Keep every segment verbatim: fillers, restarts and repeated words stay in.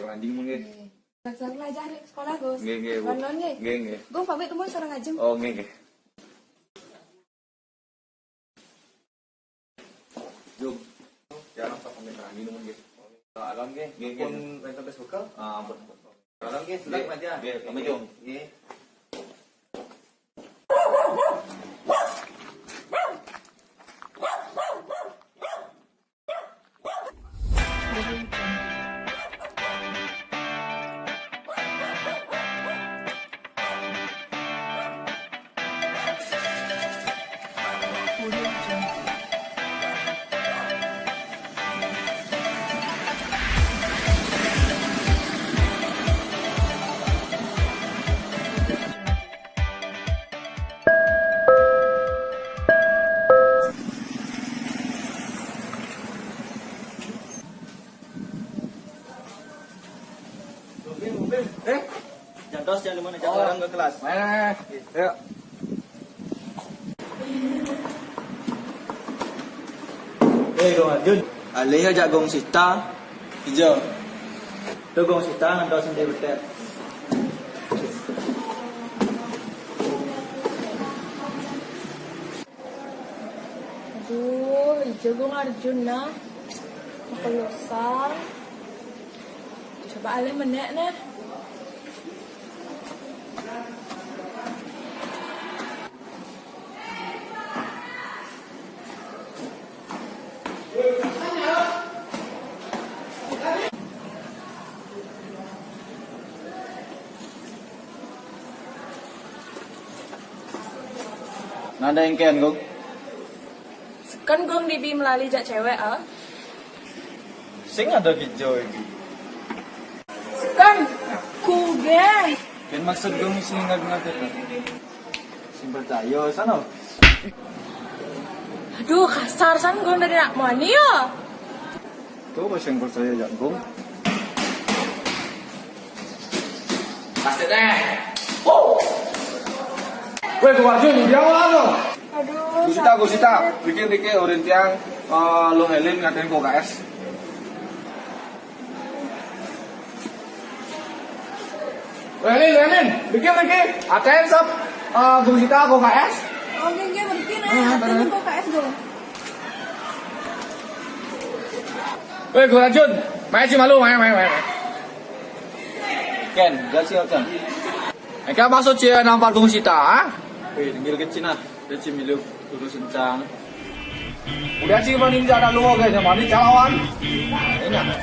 Anjing mun nggih. Nggih. Sareng-sareng ajak nih sekolah, Gus. Nggih, nggih, Bu. Wan-wan nggih. Nggih, nggih. Gung, pamit mun sareng ajeng. Oh, nggih, nggih. Jung. Ya, apa pamit lagi nuhun nggih. Alon nggih. Nggih, nggih. Pun wénten tos bekal. Ah, ampun, ampun. Alon nggih, sudah mah ya. Nggih, pamit, Jung. Nggih. Eh, jantos jangan di mana, jangan orang ke kelas. Mana? Ayo. Eh, Gung Arjun. Alih ajak Gung Sita. Ijo. Tuh Gung Sita ngantos sendiri betek. Aduh, ijo Gung Arjun nah. Makan losang. Coba alih menek nah. Nanda engken, Gung. Seken Gung dibi melali jak cewek, ah. Sing ada hijau iki. Seken, aku ge. Kan maksud Gung sing ngerti-ngerti to. Sing percaya sana. Aduh, kasar san Gung dari nak mani ya. Tuh, sing percaya jak Gung. Pasti deh. Weh, Gung Arjun, dia apa? Aduh, Gusita, Gusita, bikin dikit urin tiang, eh, lo Helen ngatain K K S. Weh, Lin, Lin, Lin, bikin, bikin. Atain sab, eh, Gusita K K S. Oke, oke, bikin, eh. Ah, atain bener. K K S dong. Weh, Gung Arjun, main si malu, main, main, main. Ken, gak sih, Ken. Eka maksud cie nampak Gung Sita, ah? Weh, denggil kecil nah. Dia cimilu, terus encang. Udah cing mani jalan lu, oke, mani cawan. Enak.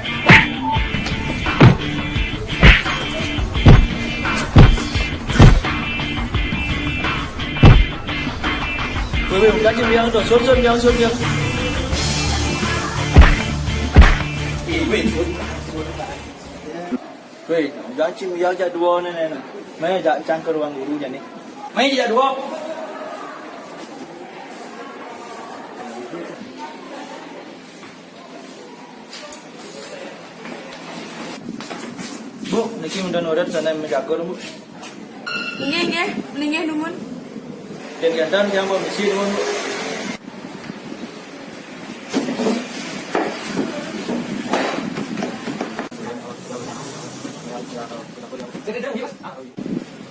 Weh, weh, udah cing biang tuh, sur, sur, biang, sur, biang. Weh, jangan cing, ya, jak dua ni, ni, ni. Mai jak cang ke ruang guru je ni. Mai jak dua. Bu, niki udah nodat sana menjaga, Bu. Inggih, inggih, melinggih numun. Dan gantan yang mau misi numun, Bu.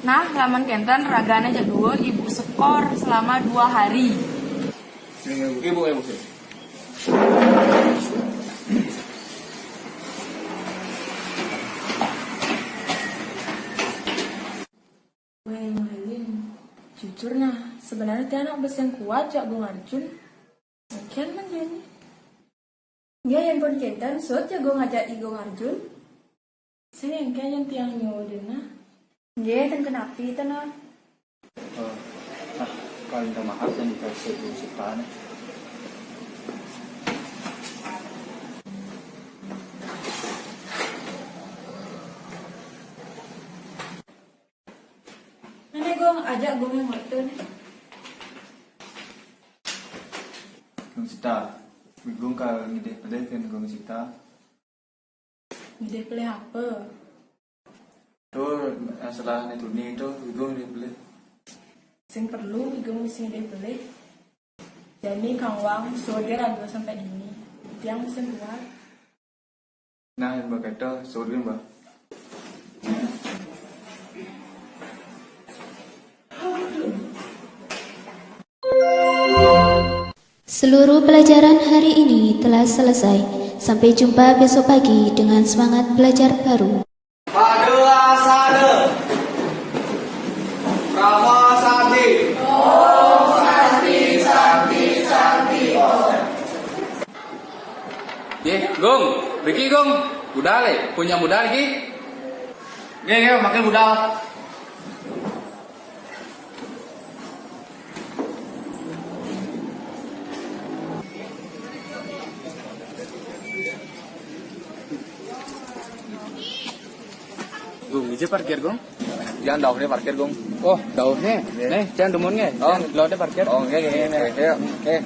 Nah, lamun kenten ragane jadul ibu sekor selama dua hari. Ibu, ibu. Weh, Malin, jujur nah, sebenarnya tiang nak bes yang kuat jak Gung Arjun. Mungkin menjadi. Nggih, yen pun kenten, sut jak Gung ajak i Gung Arjun. Sing engke yen tiang nyuwun nah. Nggih, ten kenapi ten, nah. Eh, nah, paling minta maaf dan dikasih dulu sepan. Nenek Gung, ajak Gung yang waktu nih. Gung Sita, Gung ka ngidih pelih kan Gung Sita. Ngidih pelih apa? Tuh, masalah ni tuni tu, Gung ngidih pelih. Sing perlu Gung mesti ngidih pelih. Jani Kang Wang, sudah ragu sampai dini. Tiang mesti kuat. Nah, yang berkata, sorry, Mbak. Seluruh pelajaran hari ini telah selesai. Sampai jumpa besok pagi dengan semangat belajar baru. Padua sada. Rama Santi. Om Santi, Santi, Santi, Om. Ye, Gung, Riki, Gung. Budal, eh? Punya budal, Ki? Nggih, nggih, makin budal. Gung, ija parkir, Gung? Jangan dauh nih parkir, Gung. Oh, dauh nih. Iya. Nih, jangan dumun nih. Oh. Jangan, lo ada parkir. Oh, iya, iya, iya. Iya. Oke.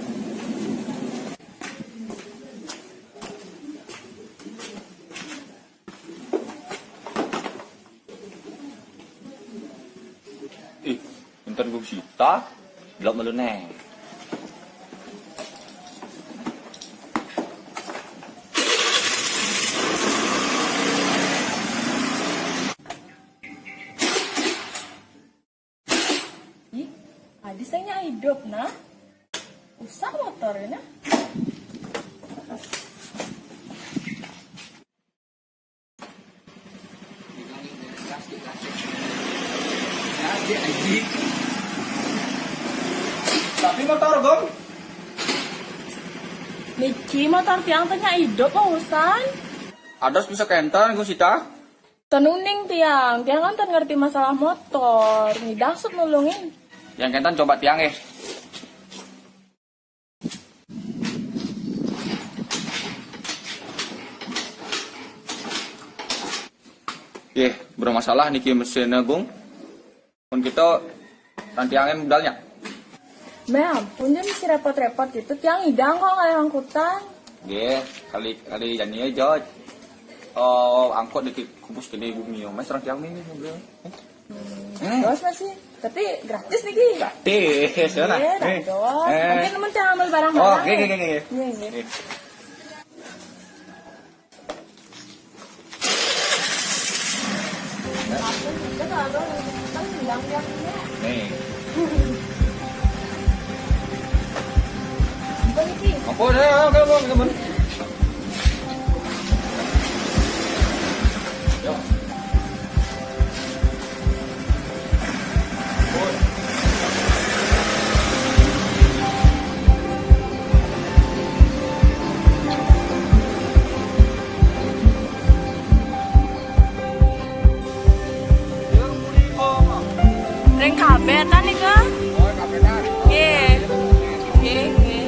Ih, pinter gue sita, belum malu neng. Ih, Adi saya hidup nah. Usah motornya nah. Tapi motor, Gong. Niki motor tiang tanya hidup mau usan. Ada bisa kenter, Gung Sita. Tenuning tiang, tiang kan ten ngerti masalah motor. Ngidang sut nulungin. Yang kenten coba tiang eh. Yeh, bermasalah niki mesinnya, Gung. Pun kita tantiangin budalnya. Meh, ampun, dia mesti repot-repot gitu. Tiang idang kok nggak angkutan. Nggih, kali, kali jani aja. Oh, angkot di kubus gede bumi. Mas, orang tiang ini mobil. Eh. Terus masih, tapi gratis nih, Ki. Gratis, ya, nah. Iya, nih. Terus. Eh. Mungkin temen yang ambil barang-barang. Oh, gini, gini, gini. Iya, iya. Nih. Aku juga kalau kan bilang-bilangnya. Nih. Apa nih, Ki? Apa dah, kamu, kamu. Yo. Ring kabeh ta nika? Nggih. Nggih, nggih.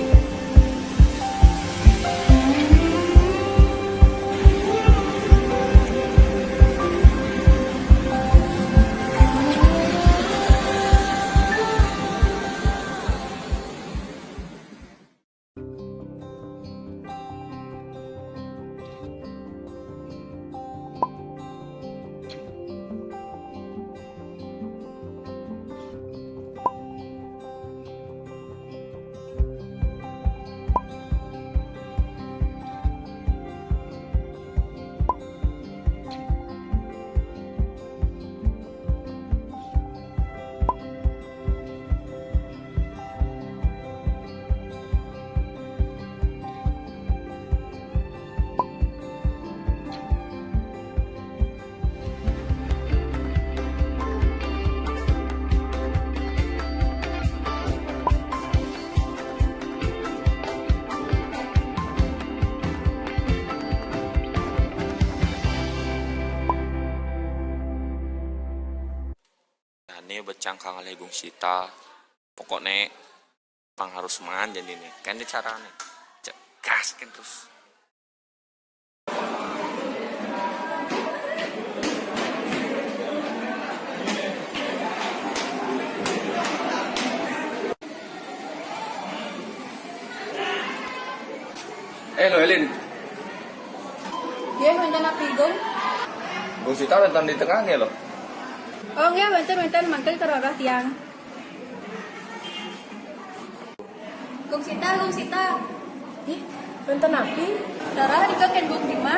Nah, ini becang kang oleh Gung Sita. Pokoknya pang harus mangan jadi nih. Kan ini caranya. Cek gas kan terus. Eh, lo, Elin. Nggih, wonten napi, Gung? Gung Sita wonten di tengah nggih, lo. Oh, nggih, wonten, wonten, mangkel kerorah tiang. Gung Sita, Gung Sita. Ih, wonten napi? Rarah nika ken Gung Bima.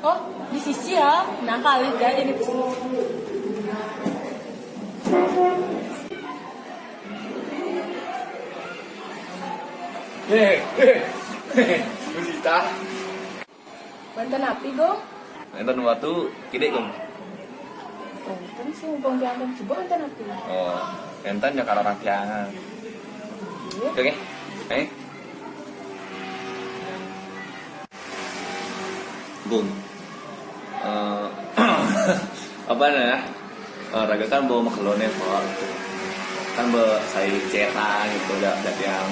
Oh, di sisi ya. Nah, kali jadi di sisi. Hei, hei, hei, Gusita. Wénten napi, Gung? Wénten watu kidik, Gung. Wénten sih, mumpung tiang ten sibuk, wénten napi? Oh, wénten ya kalau orang tiangan. Iya. Oke, oke. Eh. Gung. Eh, apa namanya? Eh, raga kan bawa makelon ya, Pak. Kan bawa sai cetan gitu, udah, udah tiang.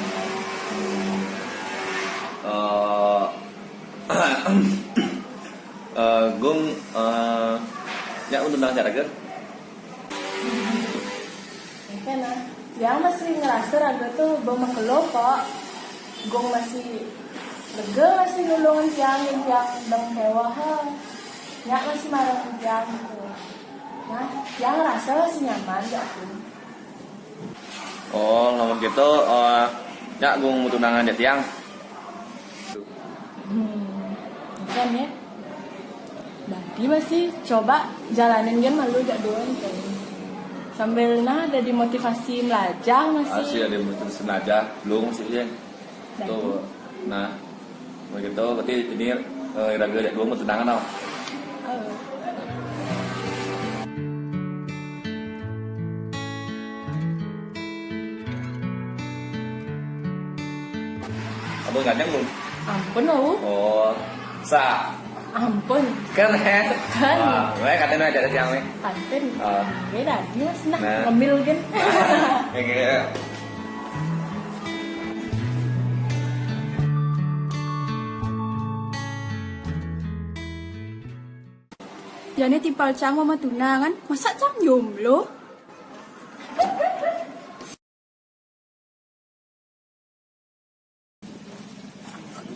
Eh, eh, Gung, eh, ya untuk nang raga. Oke, nah. Tiang masih ngerasa raga tuh bawa makelo kok. Gung masih lega, masih nulungan tiang, yang tiang dang mewah, ha. Nyak masih marah tiang gitu. Nah, tiang ngerasa masih nyaman, ya, Gung. Oh, lamun gitu, eh, nyak Gung mutunangan dek tiang. Hmm, bukan ya. Berarti masih coba jalanin kan malu jak dua kan. Sambil nah ada dimotivasi belajar masih. Masih ada motivasi belajar, belum sih ya. Tuh, nah, begitu berarti ini eh, raga jak dua mutunangan tau. Oh. Abang gandeng belum? Ampun, oh. Oh, sa. Ampun. Kan, eh? Kan. Ah, gue katanya ada yang nih. Kantin. Ah. Beda, dia mas nah, nah, ngemil kan. Ya, gitu. Jane timpal cang mama tunangan, masa cang jomblo?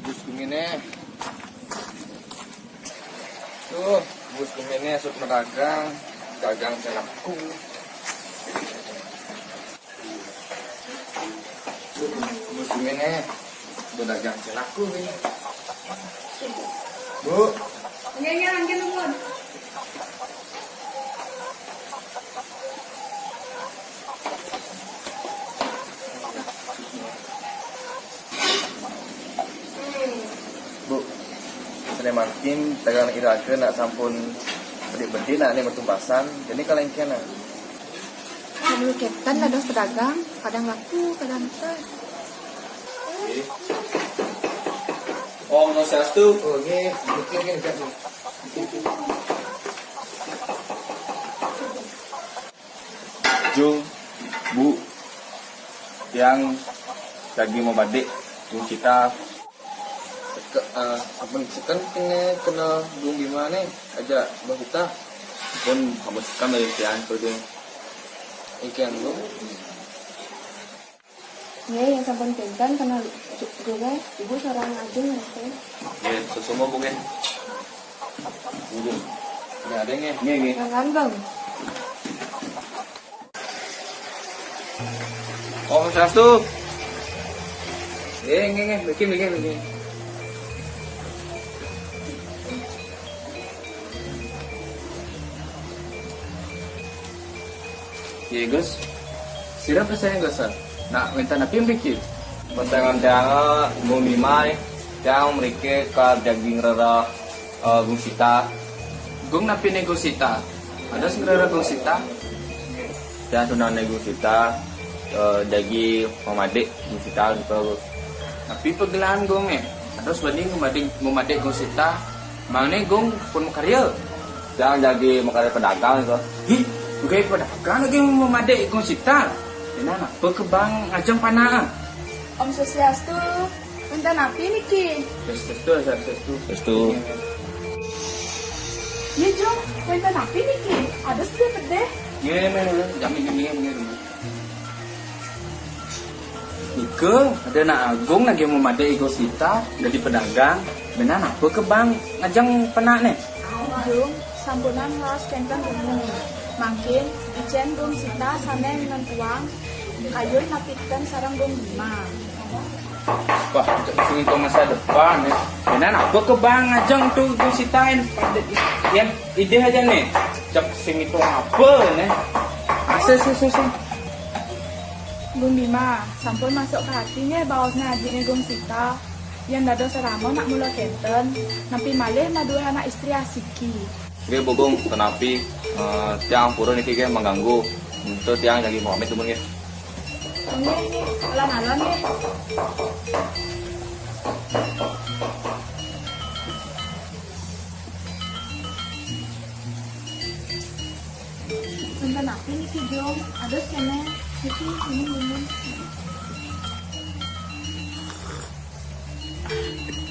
Bus gemine. Tuh, bus gemine esuk meragang, dagang selaku. Bus gemine, dagang selaku ini. Bu. Nggih, nggih, mangkin nuwun. Bu, sané mangkin dagang iraga nak sampun bedik-bedik nak né metu pasar, jani kalengkén nah. Lamun kénten dados pedagang, kadang laku, kadang teu. Nggih. Om Swastiastu. Oh, nggih, nggih, nggih, nggih. Jung, Bu, tiang lagi mau badik, Jung Sita. Seke-, eh, sampun seken kéné kenal Jung Bima né, aja Bang Sita. Pun kamu seken dari tiang tuh, Jung. Ikan, Bu. Nggih, yang sampun pinten kenal ju-, juga. Ibu sareng ajeng nggih. Nggih, suksma, Bu, nggih. Nggih. Nggih, ada nggih. Nggih, nggih. Nuhun, Bang. Om Swastiastu. Nggih, nggih, nggih. Mriki, mriki, mriki. Nggih, Gus. Sira percaya, Gus? Nak wénten napi mriki? Wénten tiang, eh, Gung Bima, tiang mriki ka daging rereh, eh, Gung Sita. Gung napiné Gung Sita? Ada sebenarnya Gung Sita? Tiang tunangané Gung Sita, eh, daging mamadik Gung Sita gitu. Tapi pagelaan Gung, eh. Ada sebanding mamadik, mamadik Gung Sita. Mangné Gung pun makarya. Tiang jagi makarya pedagang gitu. Ih, gaé pedagang lagi mamadik Gung Sita. Dina napa kebang ngajeng panah? Om Swastiastu. Wénten napi niki? Swastiastu, Swastiastu. Swastiastu. Iya, Jung. Wénten napi niki? Ada sedih pedih. Nggih, nggih, nggih. Jami nggih, nggih, nggih. Nika, ada nak Agung lagi mamadik Gung Sita, dadi pedagang, benar apa kebang ngajeng panahné? Jung, sampunang raos kénten Gung. Mangkin, icén Gung Sita sané nentuang kayun napikeun sareng Gung Bima. Wah, cék sing itu masa depan ya. Benar apa kebang ngajeng tuh Gung Sita, yang ide aja nih. Cék sing itu apa nih? Asa, asa, asa, asa. Gung Bima, sampun masuk ke hati nggih baosnya adiknya Gung Sita. Yang dados rama nak mula kenten, napi malih maduwe anak istri asiki. Nggih, Bu Gung, tenapi, eh, tiang ampura niki nggih mengganggu. Untuk tiang jagi pamit dulu nggih. Nggih, nggih, alon-alon nggih. Wenten napi niki, Jung? Ados kene. Niki, ini minum.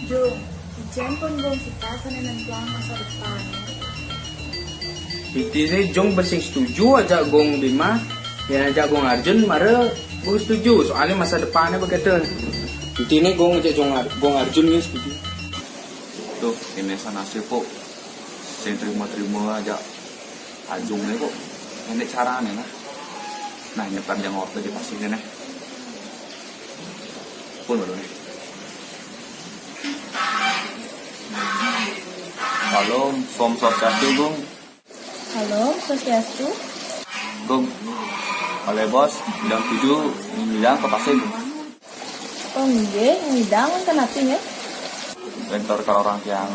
Jung, ijen pun Gung Sita sane nentuang masa depan. Intine Jung ben sing setuju ajak Gung Bima, yen ajak Gung Arjun mara Gung setuju, soalnya masa depannya begitu. Intine Gung ajak Jung Ar-, Gung Arjun nggih setuju. Tuh, ini sanase, Pok. Sing trima-trima aja ajunge, Pok. Enek carane, nah. Nah, nyetan yang orte di pasine, nah. Pun baru nih. Halo, Om Swastiastu, Gung. Halo, Swastiastu. Gung, oleh bos, jam tujuh, ngidang ke pasar, Gung. Oh, nggih, ngidang wonten ati, nggih. Bentor karo orang tiang.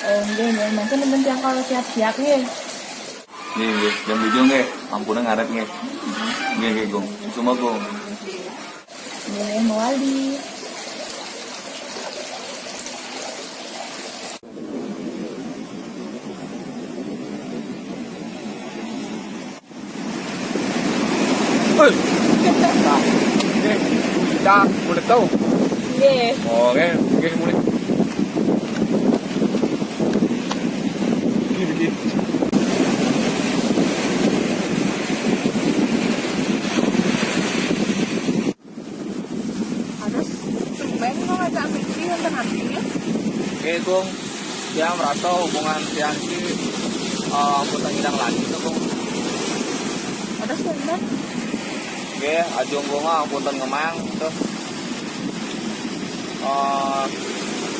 Oh, nggih, nggih, mangke numpun tiang kalau siap-siap, nggih. Nggih, nggih, jam tujuh, nggih, ampune ngaret, nggih. Nggih, nggih, Gung. Sumpah, Gung. Nggih, mawali. Hei. Nah, nggih, kita boleh tahu. Nggih. Oh, nggih, nggih, mulai. Nggih, nggih. Aduh, tumben kok ngajak mimpi yang tenang ini. Oke, Gung. Tiang merasa hubungan tiang iki, eh, ampun ngidang lagi to, Gung. Aduh, tumben. Nggih, ajeng Gung mah ampun ngemang to. Eh,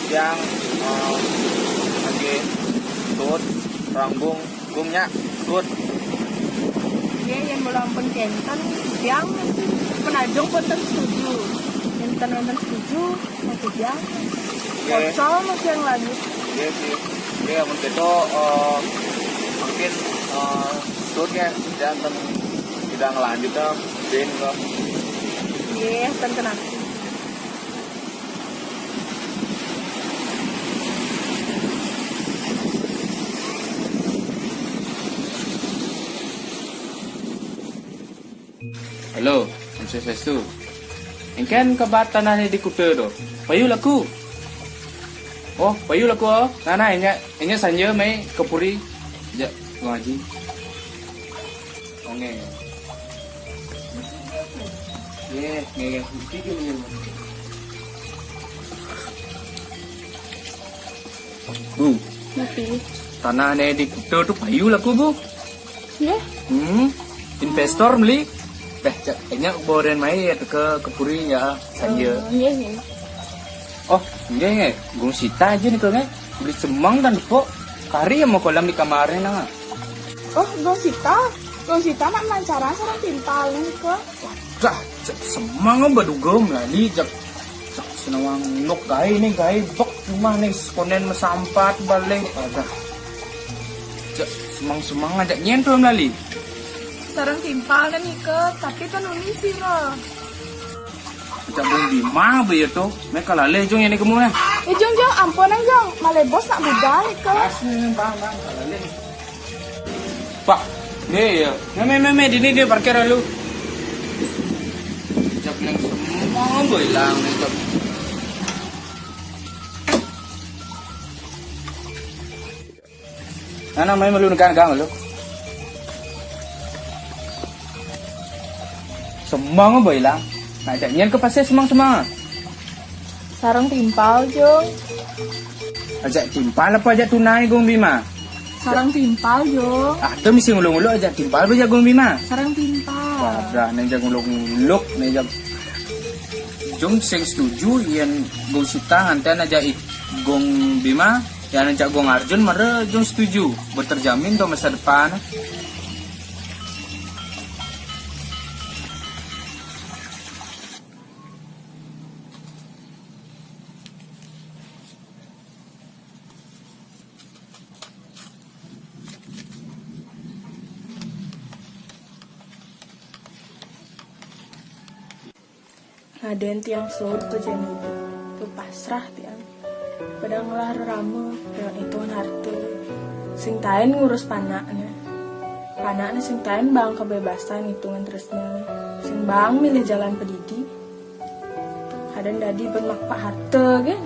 tiang, eh, lagi tut ranggung Gung nya, tut. Nggih, yen mula ampun kenten, tiang penajung pun ten setuju. Yen ten wonten setuju, mau tiang. Nggih. Pocol mau tiang lanjut. Nggih, sih. Nggih, amun keto, eh, mungkin, eh, tut nggih, tiang ten tidak ngelanjut to, ben to. Nggih, ten kenapa. Halo, Om Swastiastu. Engken kebat tanahnya di Kuta tu. Payu laku. Oh, payu laku, oh. Nah, nah, enya, enya sanja mai ke puri. Ja, Gung Aji. Onge. Ye, nge, nge, putih ke ni. Bu. Napi? Tanah ne di Kuta tu payu laku, Bu. Nggih. Hmm. Investor meli. Dah, cak, enya boren mai ya ke, ke puri ya, sanja. Oh, nggih, nggih. Oh, nggih, nggih. Gung Sita aja ni ke, nggih. Beli semang dan depok. Kari yang mau kolam di kamar ni, nang. Oh, Gung Sita. Gung Sita nak melancaran sareng timpal ni ke. Dah, cak semang baduga melali, cak, cak senawang nok gae ni, gae bek rumah ni, sekonen mesampat balik. Adah. Cak semang-semang ajak nyen tu melali. Sareng timpal ni ke, tapi kan uni sira. Cak Gung Bima be ya tu. Mek kalaleh jung yang ni kemu ni. Eh, jung, jung, ampun, ang, jung. Malebos nak budal ke. Asli, bang, bang, kalaleh. Pak, ni ya. Meh, meh, meh, meh, dini dia parkir lalu. Jap nang semua boy lang ni jap. Nana mai malu nekan gang lu. Semang boy lang. Nah, ajak nyen ke pasar semang-semang. Sareng timpal, Jung. Ajak timpal apa ajak tunai, Gung Bima? Sareng timpal, Jung. Ah, tu mesti nguluk-nguluk ajak timpal apa ajak Gung Bima? Sareng timpal. Wadah, neng ajak nguluk-nguluk, neng ajak. Jung sing setuju yen Gung Sita nganten ajak i-, Gung Bima, yen ajak Gung Arjun mara Jung setuju. Buat terjamin tu masa depan. Ngaden tiang suud ka jalan hidup, tu pasrah tiang. Pada ngelah rerama, pada ngitungan harta. Sing taén ngurus panakna. Panakna sing taén baang kabebasan ngitungan tresna. Sing baang milih jalan padidi. Kadén dadi ban makpak harta gén.